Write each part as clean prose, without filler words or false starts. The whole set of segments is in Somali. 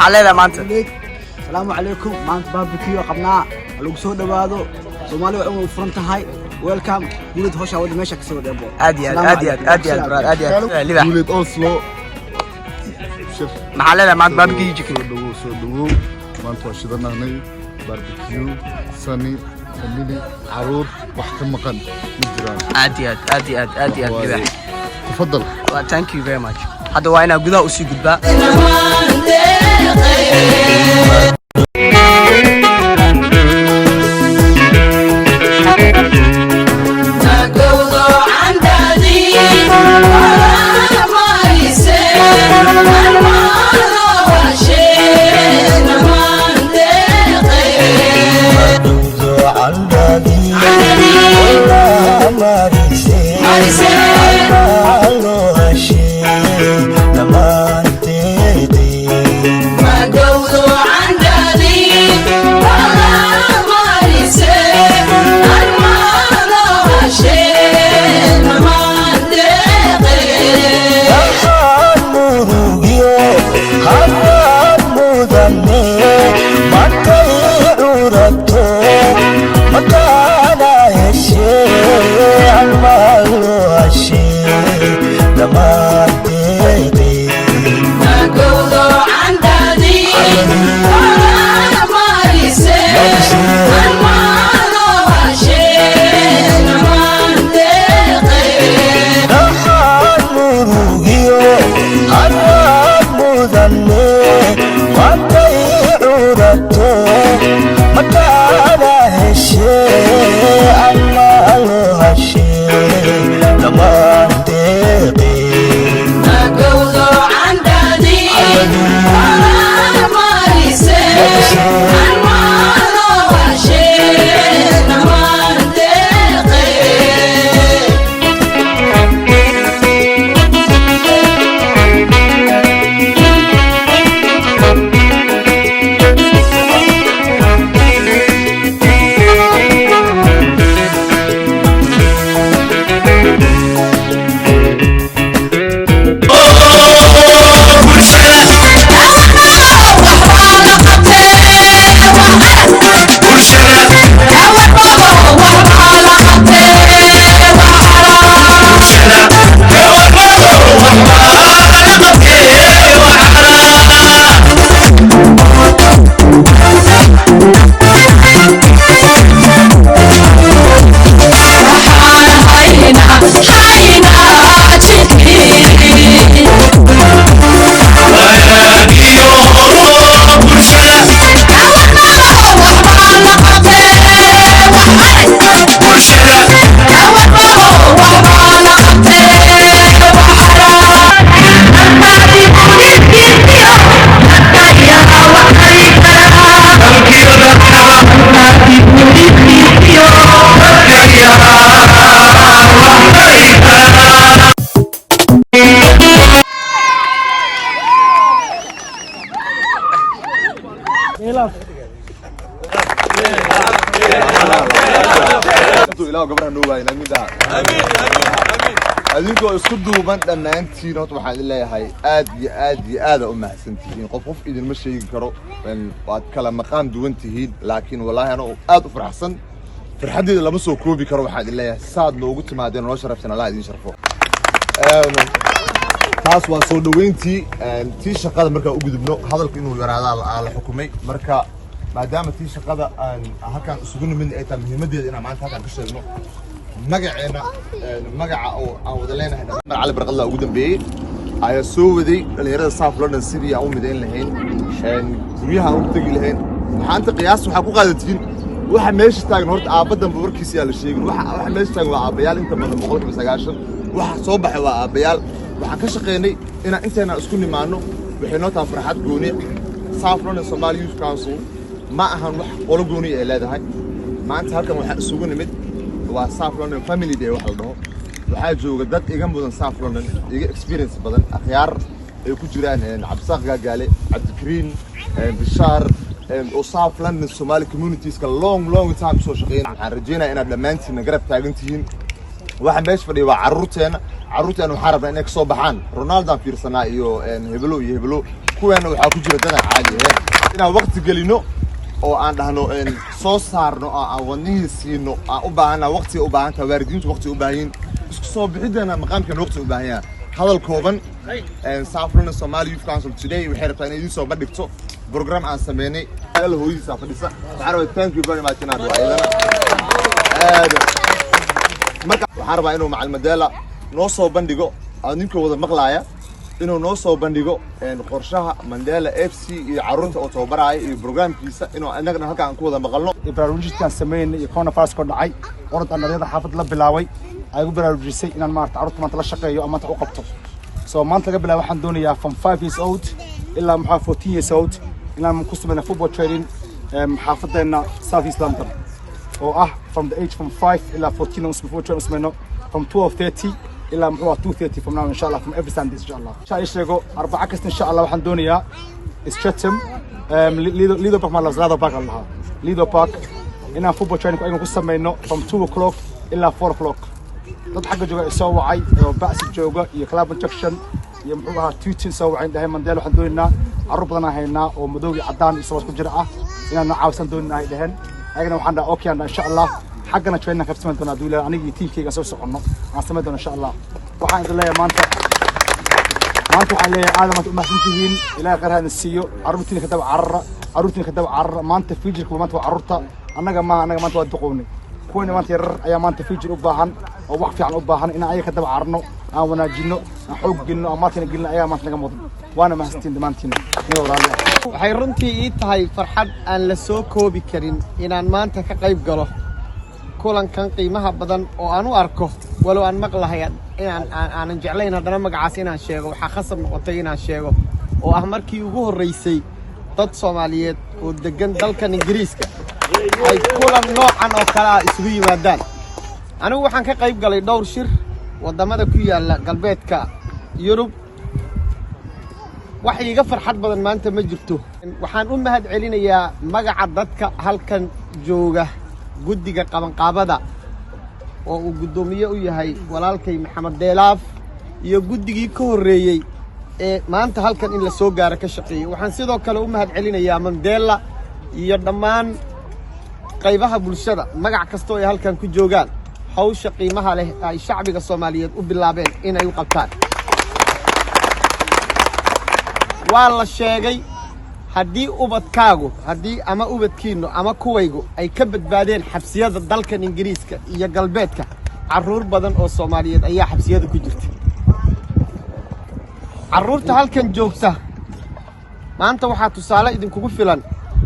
Maxaa leedahay maanta? Asalaamu calaykum. Maanta barbecue qabnaa, ha lagu soo dhawaado. Soomaali waa inay furan tahay. Welcome. Guulid, howshaa wada meesha kasii wadeen bo. Aad iyo aad, aad iyo aad, aad iyo aad, brother, aad iyo aad. Libax. Guuleed Oslo. Shir. Maxaa leedahay maanta barbecue chicken? Soo dhawow, soo dhawow. Maanta waa shidanahnay barbecue, sani family, caruur wax ka maqan ma jiraan. Aad iyo aad, aad iyo aad, aad iyo aad, libax. Tafadal. Waa, thank you very much. Hadda waa inaan gudaha usii gudbaa. Intuu ilaah gabraha noo waayin, amiin dhaha. Adinkoo isku duuban dhammaantiin, horta waxaan idin leeyahay aad iyo aad iyo aada u mahadsan tihiin. Qof qof idinma sheegi karo, waad kala maqaam duwan tihiin, laakiin wallaahi anoo aad u faraxsan, farxaddeeda lama soo koobi karo. Waxaan idin leeyahay saad noogu timaadeen, noo sharafsan, Allah idin sharfo. Taas waa soo dhaweyntii. Tii shaqada markaan u gudubno, hadalku inuu yaraadaa la xukumay. Marka maadaama tii shaqada aan halkaan isugu nimid ay tahay muhiimadeeda inaan maanta halkaan ka sheegno magaceena, magaca oo aan wada leenahay, dhammaan Cali Barqadla ugu dambeeyey ayaa soo waday dhalinyarada South London sidii aan u midayn lahayn, guryaha aan u tegi lahayn. Maxaanta qiyaas waxaa ku qaadatiin waxa meesha taagan? Horta aabba dambe warkiisa yaa la sheegin. Waxa meesha taagan waa aabbayaal inta badan, 90%. Waxa soo baxay waa aabbayaal. Waxaan ka shaqaynay inaan intayna isku nimaano. Waxay noo tahay farxad gooni. South London Somali Youth Council ma ahan wax qolo gooni ay leedahay. Maanta halkan waxaa isugu nimid waa South London Family Day wax la dhaho. Waxaa jooga dad iga mudan South London, iga experience badan, akhyaar ay ku jiraan Cabdisaaq Gaagaale, Cabdikariin, Bishaar, oo South London Somali communitieska long, long time soo shaqeyn. Waxaan rajeynayaa inaad dhammaantiinna garab taagan tihiin. Waxa meesha fadhiya waa carruurteena. Carruurteena waxaan rabnaa inay kasoo baxaan. Ronaldo aan fiirsanaa iyo hebelo iyo hebelo. Kuweena waxaa ku jira dadaan caadi ahayn. Inaan waqti gelino oo aan dhahno soo saarno oo aan wadnihii siino aan u baahana, waqti u baahan tahay, waalidiintu waqti u baahan yihiin, isku soo bixideena maqaamkeena waqti u baahan yahay. Hadal kooban, South London Somali Youth Council today waxay rabtaa inay idiin soo bandhigto program aan sameynay. Alla, hooyadiisa fadhisa. Waxaan rabaa thank you very much inaan dhaho ayadana aad. Marka waxaan rabaa inuu Macalin Mandela noo soo bandhigo, ninkoo wada maqlaaya, inuu noo soo bandhigo qorshaha Mandela FC iyo carruurta oo tababaraya iyo programkiisa, inuu innagana halkaan ku wada maqalno. Barnaamijkan sameynay iyo coronavirus ko dhacay, orod aan dhalinyarada xaafad la bilaabay ay ugu baraarujisay inaan maarata carruurta maanta la shaqeeyo ama maanta u qabto. So maanta laga bilaabo waxaan doonayaa from 5 years old ilaa maxaa 14 years old inaan ku sameyno football training xaafaddeena South East London, oo ah from the age from 5 ilaa 14 aan football training u sameyno from 12:30 ilaa muxuu ah 2:30 from now, insha Allah, from every Sunday, insha Allah. Insha Allah sheego Arbaca kasta, insha Allah, waxaan doonayaa Streatham, Lido, Lido Park, ma Lido Park lahaa, Lido Park, inaan football training ayagan ku sameyno from 2 o'clock ilaa 4 o'clock. Dad xagga jooga ay soo wacay oo Battersea jooga iyo Clapham Junction iyo muxuu ahaa Tooting soo wacay, dhahay Mandela waxaan doonaynaa, carruur badan aan haynaa oo madow iyo caddaan iyo sabas ku jira ah, inaan na caawisan doonina ay dhaheen. Ayagana waxaan dhaha okay, aan dhaha insha Allah xaggana training ka samayn doonaa hadduu Ilaahay aniga iyo teamkayga soo soconno aan samayn doona insha Allah. Waxaan idin leeyahay maanta waxaan leeyahay aad maanta u mahadsantihiin. Ilaahay khayr ha idin siiyo. Carruurtiina ka daba carara, carruurtiina ka daba carara. Maanta futureka maanta waa carruurta, annaga maaha. Annaga maanta waa duqownay. Kuwani maanta yarar ayaa maanta future u baahan oo wax fiican u baahan. Inaan ayaga ka daba cararno, aan wanaajino, aan xoog gelino, aan maalkana gelino ayaa maanta naga mudan. Waana mahadsantiin dhammaantiin, anigoo raalli ah. Waxay runtii ii tahay farxad aan la soo koobi karin inaan maanta ka qayb galo kulankan qiimaha badan oo aan u arko, walow aan maqlahay inaan aanan jeclayn haddana magacaas inaan sheego, waxaa khasab noqotay inaan sheego, oo ah markii ugu horraysay dad Soomaaliyeed oo deggan dalkan Ingiriiska ay kulan noocan oo kale ah isugu yimaadaan. Anigu waxaan ka qayb galay dhowr shir waddamada ku yaalla galbeedka Yurub. Wax iiga farxad badan maanta ma jirto. Waxaan u mahad celinayaa magaca dadka halkan jooga, guddiga qabanqaabada oo uu guddoomiye u yahay walaalkay Maxamed Deelaaf iyo guddigii ka horreeyey ee maanta halkan in la soo gaaro ka shaqeeyey. Waxaan sidoo kale u mahad celinayaa Mandela iyo dhammaan qaybaha bulshada, magac kastoo ay halkan ku joogaan, hawsha qiimaha leh ay shacbiga Soomaaliyeed u bilaabeen inay u qabtaan. Waa la sheegay, haddii ubadkaagu, haddii ama ubadkiinnu ama kuwaygu ay ka badbaadeen xabsiyada dalkan Ingiriiska iyo galbeedka, carruur badan oo Soomaaliyeed ayaa xabsiyada ku jirta. Carruurta halkan joogta maanta waxaa tusaale idinkugu filan,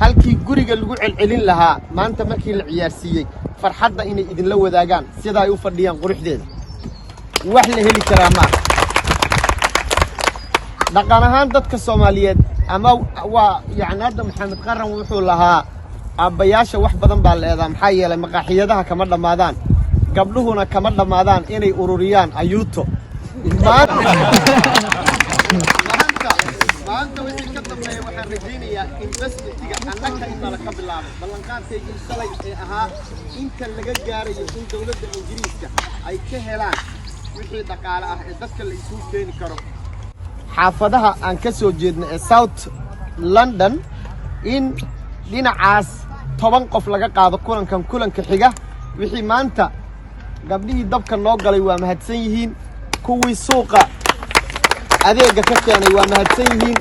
halkii guriga lagu celcelin lahaa, maanta markii la ciyaarsiiyey, farxadda inay idinla wadaagaan sida ay u fadhiyaan quruxdeeda, wax la heli karaa maaha. Dhaqan ahaan dadka Soomaaliyeed ama waa yacni hadda Maxamed Qaran wuxuu lahaa aabbayaasha wax badan baa la eedaa, maxaa yeelay maqaaxiyadaha kama dhammaadaan, gabdhuhuna kama dhammaadaan inay ururiyaan ayuuto. Maanta wixii ka dambeeya waxaan rajaynayaa investmentiga annaka in nala ka bilaabo. Ballanqaadkaygii shalay ee ahaa inta laga gaarayo in dowladda Ingiriiska ay ka helaan wixii dhaqaale ah ee dadka la isugu keeni karo xaafadaha aan ka soo jeedno ee South London, in dhinacaas 10 qof laga qaado kulankan kulanka xiga. Wixii maanta gabdhihii dabka noo galay waa mahadsan yihiin, kuwii suuqa adeegga ka keenay waa mahadsan yihiin.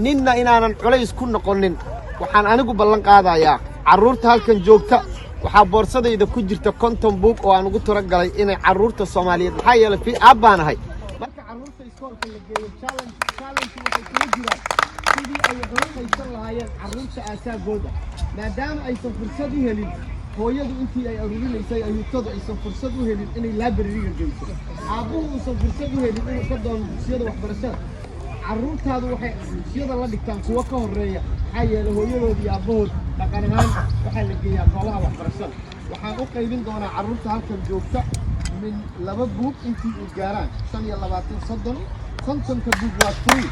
Ninna inaanan culays ku noqonin waxaan anigu ballan qaadayaa. Carruurta halkan joogta waxaa boorsadayda ku jirta 50 buug oo aan ugu talagalay inay carruurta Soomaaliyeed, maxaa yeelay fi aab baan ahay. Marka carruurta iskoolka la geeyo, challenge challenge waxay kula jiraan sidii ay wax ula qaybsan lahaayeen carruurta aasaagooda, maadaama aysan fursad u helin hooyadu intii ay arurinaysay ayuutadu, aysan fursad u helin inay library-ga geyso, aabbuhu uusan fursad u helin inuu ka doono dugsiyada waxbarashada. Carruurtaadu waxay dugsiyada la dhigtaan kuwo ka horreeya, maxaa yeelay hooyadood iyo aabbahood dhaqan ahaan waxaa la geeyaa goobaha waxbarashada. Waxaan u qaybin doonaa carruurta halkan joogta min laba buug intii uu gaaraan 25, 30. 50-ka buug waa free.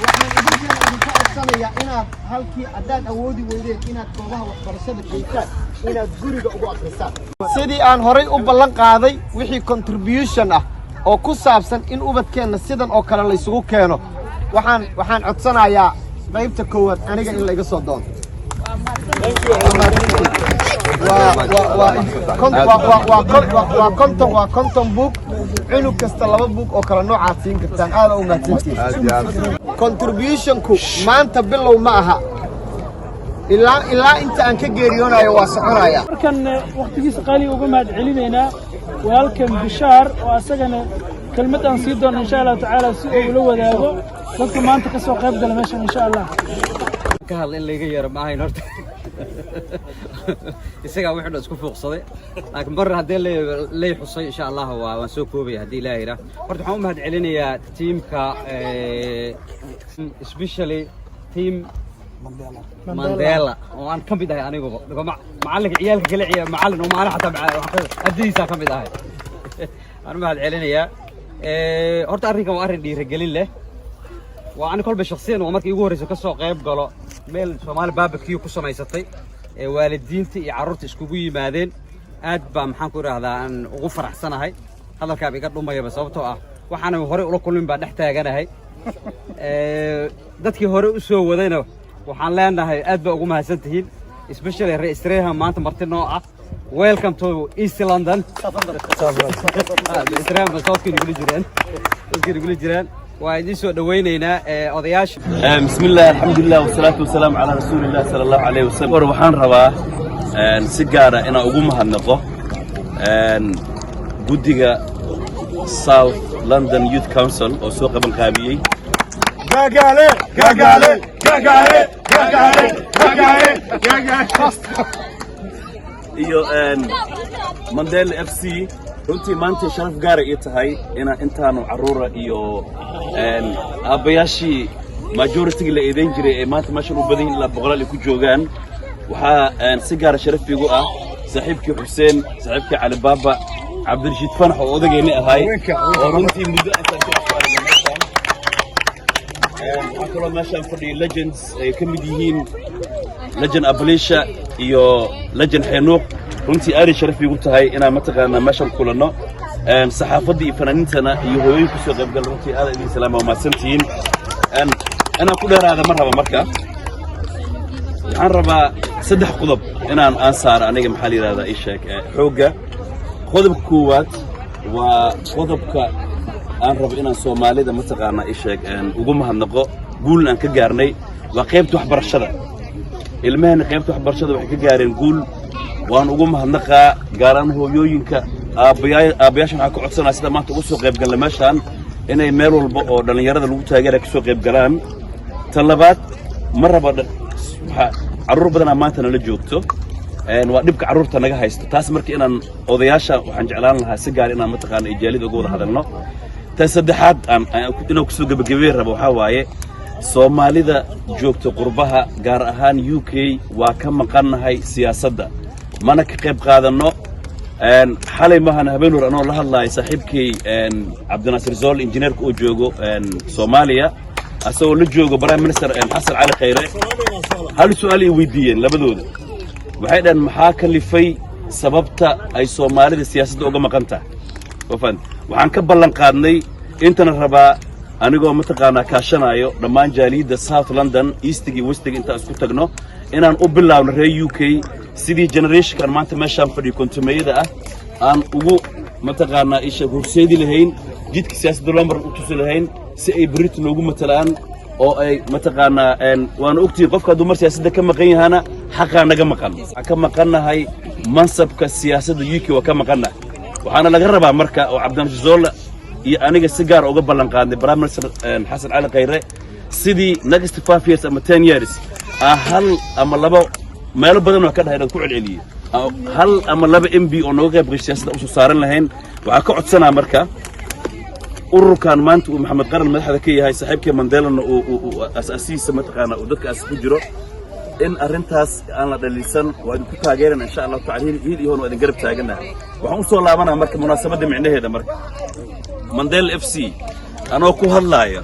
Waxaan idinkana idinka codsanayaa inaad halkii haddaad awoodi weydeen inaad goobaha waxbarashada geystaan, inaad guriga ugu akrisaan sidii aan horay u ballan qaaday. Wixii contribution ah Oo ku saabsan in ubadkeenna sidan oo kale laysugu keeno, waxaan codsanayaa qaybta koowaad aniga in la iga soo doono. Waa 50 buug, cunug kasta laba buug oo kala noocaad siin kartaan. Aada u mahadsantihiin. Contributionku maanta bilow ma aha, ilaa inta aan ka geeriyoonayo waa soconaya. Markan wakhtigiisa qaaliga uga mahad celinaynaa walaalkan Bishaar, oo asagana kelmad aan sii doono, insha Allahu tacaala, si uu ula wadaago dadka maanta ka soo qayb gala meeshan, insha Allah. Ka hadla in layga yeero ma ahayn horta, isagaa wuxuu dhan isku fuuqsaday, laakiin mar haddii lay xusay, insha Allah waan soo koobaya haddii Ilaah yidhaah. Horta waxaan u mahad celinayaa teamka, especially team Mandela, oo aan ka mid ahay aniguba. Macallinka ciyaalka kale ciya macallin oo maalin xataa ardaydiisaa ka mid ahay. Waan u mahad celinayaa. Horta arrinkan waa arrin dhiirigelin leh. Waa ani kolba shakhsiyan waa markii ugu horreysa ka soo qayb galo meel Soomaali barbecue ku samaysatay ee waalidiinta iyo carruurta iskugu yimaadeen. Aad baa, maxaan ku idhaahdaa, aan ugu faraxsanahay. Hadalkaaba iga dhumayaba, sababtoo ah waxaana horey ula kulmin baa dhex taaganahay. Dadkii hore u soo wadayna waxaan leenahay aad baa ugu mahadsan tihiin, especially reer Streham maanta marti noo ah. Welcome to East London. Streham southkii nagula jiraan, southkii nagula jiraan. Waa idiin soo dhawaynaynaa odayaasha. بسم الله، الحمد لله، والصلاة والسلام على رسول الله صلى الله عليه وسلم. War waxaan rabaa si gaara inaan ugu mahadnaqo guddiga South London Youth Council oo soo qaban qaabiyey. Gagaale, gagaale, gagaale, gagaale, gagaale, gagaale. Iyo Mandela FC. Runtii maanta sharaf gaara ii tahay inaan intaanu carruura iyo aabbayaashii majority la eedayn jiray ee maanta meeshan u badan yihiin, ilaa boqolaal ay ku joogaan. Waxaa si gaara sharaf iigu ah saaxiibkii Xuseen, saaxiibkii Cali Baaba, Cabdirashiid Fanax oo odagayni ahay, oo runtii muddo intaan ka isku aragnay meeshan. Waxaa kaloo meeshaan fadhiya legends ay ka mid yihiin legend Abalisha iyo legend Xeenuuq. Runtii aaday sharaf iigu tahay inaan mataqaanaa meeshan kulanno. Saxaafaddii iyo fanaaniintana iyo hooyooyin kusoo qaybgal, runtii aad idin salaama, waa mahadsantihiin. Inaan ku dheeraada ma raba. Marka waxaan rabaa saddex qodob inaan aan saaro aniga, maxaa la yidhahdaa, ii sheeg xoogga. Qodobka koowaad waa qodobka aan rabo inaan Soomaalida mataqaanaa ii sheeg ugu mahadnaqo guulna aan ka gaarnay, waa qaybta waxbarashada. Ilmaheenna qaybta waxbarashada waxay ka gaareen guul, waan ugu mahadnaqaa, gaar ahaan hooyooyinka. Aabbayaashan waxaan ka codsanaa sida maanta ugu soo qayb galna meeshaan inay meel walba oo dhallinyarada lagu taageera ka soo qayb galaan. Tan labaad, ma raba, waxaa carruur badanaa maanta nala joogto, waa dhibka carruurta naga haysto. Taas marka inaan odayaasha waxaan jeclaan lahaa si gaar inaan mataqaana ijaalida uga wada hadalno. Tan saddexaad aan inaan kusoo gebagabey rabo waxaa waaye, Soomaalida joogta qurbaha, gaar ahaan UK, waa ka maqannahay siyaasadda, mana ka qayb qaadanno. Xalay maahan, habeen hor anoo la hadlaaya saaxiibkay Cabdinaasir Zool, injineerka oo joogo Soomaaliya, asagoo la joogo Prime Minister Xasan Cali Khayre, hal su'aal ay weydiiyeen labadooda. Waxay dhaheen, maxaa kalifay sababta ay Soomaalida siyaasadda uga maqan tahay? Wafaan waxaan ka ballan qaadnay intana rabaa, anigoo mataqaanaa kaashanaayo dhammaan jaaliyadda South London, eastiga iyo westiga, intaan isku tagno inaan u bilaabno reer UK sidii generationkan maanta meeshaan fadhiyo kontumeeyada ah aan ugu mataqaanaa isha horseedi lahayn, jidka siyaasadda loo maran u tusi lahayn, si ay berrito noogu matalaan oo ay mataqaanaa. Waana ogtihiin, qofka hadduu mar siyaasadda ka maqan yahana xaqaa naga maqan. Waxaan ka maqannahay mansabka siyaasadda UK, waa ka maqannahay. Waxaana laga rabaa marka oo Cabdinasir Zolla iyo aniga si gaar uga ballan qaadnay Prime Minister Xasan Cali Khayre sidii next 5 years ama 10 years ah hal ama laba meelo badan oo ka dhahay inaad ku celceliyey, hal ama laba MP oo nooga qayb gashay siyaasadda usoo saaran lahayn. Waxaa ka codsanaa marka ururkan maanta uu Maxamed Qaran madaxda ka yahay, saaxiibkii Mandelana uu asaasihiisa mataqaana uu dadkaas ku jiro, in arrintaas aan la dhaliilsan. Waa idinku taageerana, insha Allahu tacala, hiil iyo hoon waa idin garab taagana. Waxaan u soo laabanaa marka munaasabadda micnaheeda. Marka Mandela FC, anoo ku hadlaaya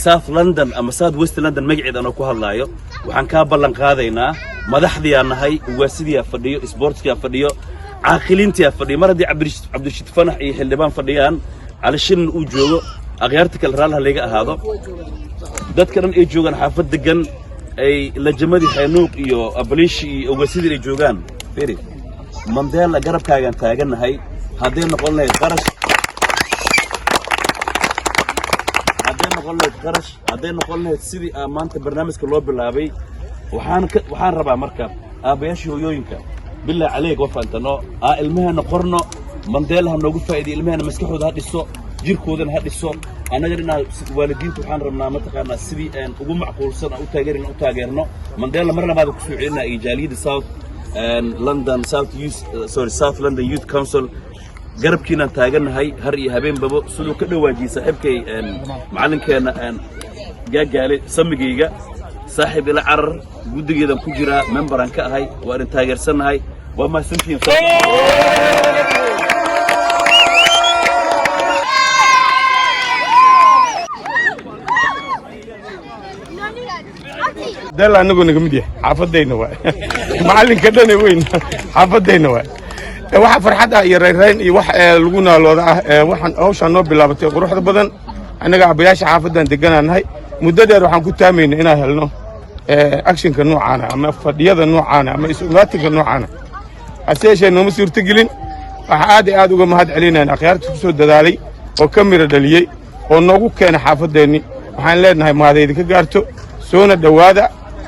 South London ama South West London magaceeda anoo ku hadlaayo, waxaan kaa ballan qaadaynaa, madaxdiyaa nahay, ugaasidiyaa fadhiyo, sportskiyaa fadhiyo, caaqiliintiyaa fadhiyo. Mar haddii Cabdirashiid Fanax iyo xildhibaan fadhiyaan, Cali Shilin uu joogo, akhyaarta kale raalli ha layga ahaado, dadka dhan ay joogaan, xaafad degan ay lajamadii Xeenuuq iyo Abaliishi iyo Ogasidii ay joogaan. Firi, Mandela, garabkaagaan taagannahay. Hadday noqon lahayd qarash, hadday noqon lahayd qarash, hadday noqon lahayd sidii aa maanta barnaamijka loo bilaabay. Waxaan rabaa marka aabbayaashii, hooyooyinka, bilaa caleeg wa faantano aa ilmaheena qorno. Mandela ha noogu faa'iidiyo, ilmaheena maskaxdooda ha dhiso, jirkoodana ha dhiso. Annaga dhinaa waalidiinta waxaan rabnaa, mataqaanaa, sidii aan ugu macquulsan aan u taageerin u taageerno Mandela. Mar labaad ku soo celinaa iyo jaaliyadda South London, South Youth, sorry, South London Youth Council, garabkiinaan taagannahay har iyo habeenbaba, siduu ka dhawaajiyey saaxiibkay macallinkeenna Gaagaale. Samigayga saaxiib ila carar guddigeedan ku jiraa, member aan ka ahay, waa idin taageersannahay. Waa mahadsantihiin. Dal anagoo naga mid yahay, xaafadayna waay, macallinka dhane weyn xaafadayna waay. Waxa farxad ah iyo raynrayn iyo wax lagu naalooda ah waxaan hawshaan noo bilaabatay quruxda badan. Annaga aabbayaasha xaafaddan degganaanahay, muddo dheer waxaan ku taamayna inaan helno actionka noocaana ama fadhiyada noocaana ama isu-imaatinka noocaana. Hase yeeshee nooma suurtogelin. Waxaa aad iyo aad uga mahad celinayna akhyaarta ku soo dadaalay oo ka mira dhaliyey oo noogu keena xaafaddeenni. Waxaan leenahay mahad idinka gaarto, soona dhowaada.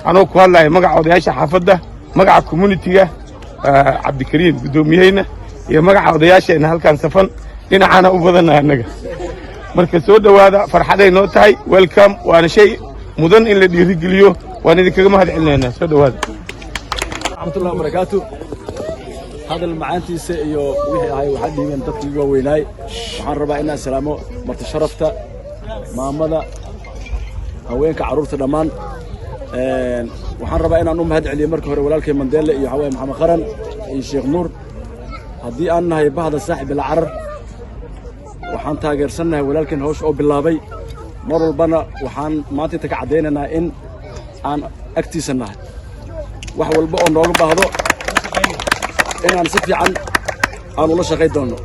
Anoo ku hadlaya magaca odayaasha xaafadda, magaca communitiga, Cabdikariim guddoomiyeyna, iyo magaca odayaasheenna halkaan safan dhinacaana u badannahay annaga. Marka soo dhowaada, farxaday noo tahay. Welcome, waana shay mudan in la dhiirigeliyo. Waan idinkaga mahad celinaynaa. Soo dhowaada. Raxmatullahi wabarakaatu. Hadal macaantiisa iyo wixii ahay waxaa dhiibeen dadkii ugu waaweynaay. Waxaan rabaa inaan salaamo marti sharafta, maamada, haweenka, carruurta dhammaan. Waxaan rabaa inaan u mahad celiyo marka hore walaalkay Mandele iyo waxaa waye Maxamed Qaran iyo Sheekh Nuur. Haddii aan nahay bahda Saaxib Ilcarar, waxaan taageersannahay walaalkeen hawsha oo bilaabay. Mar walbana waxaan maanta inta ka caddaynaynaa in aan agtiisa nahay, wax walba oo nooga baahdo inaan si fiican aan ula shaqayn doonno,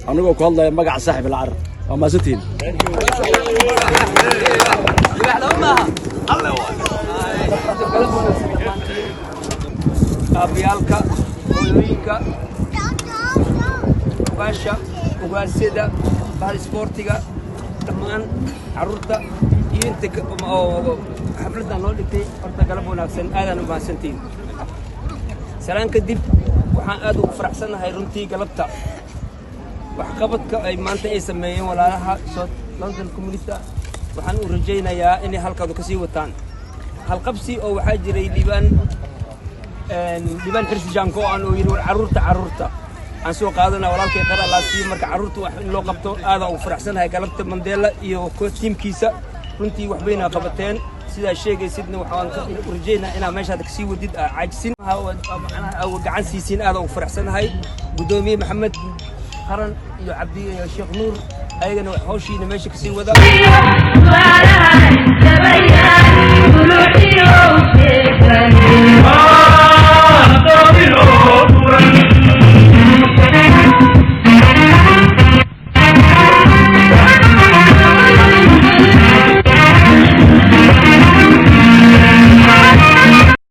anigoo ku hadlaya magaca Saaxib Ilcarar. Waa mahadsantihiin. Aabayaalka, hooyooyinka, ugaasha, ugaasyada, bahal isboortiga, dhammaan carruurta iyo inta oo xafladdan loo dhigtay, horta galab wanaagsan, aadaan u mahadsantihiin. Salaan kadib, waxaan aad ugu faraxsannahay runtii galabta waxqabadka ay maanta ay sameeyeen walaalaha South London Community. Waxaan u rajaynayaa inay halkaadu ka sii wataan halqabsi oo waxaa jiray Liibaan Xirsi Jaanko aan oo yidhi, war carruurta, carruurta aan soo qaadana. Walaalkay qara laasiiyo. Marka carruurta wax in loo qabto aadaan ugu faraxsanahay galabta. Mandela iyo tiimkiisa runtii waxbayna qabateen. Sidaa sheegaysidna, waxaan u rajaynaa inaa meeshaad kasii wadid, aa caajisin, macnaha aa gacan siisiin. Aadaan ugu faraxsanahay guddoomiye Maxamed Qaran iyo Cabdi iyo Sheekh Nuur, ayagana hawshiina meesha kasii wada.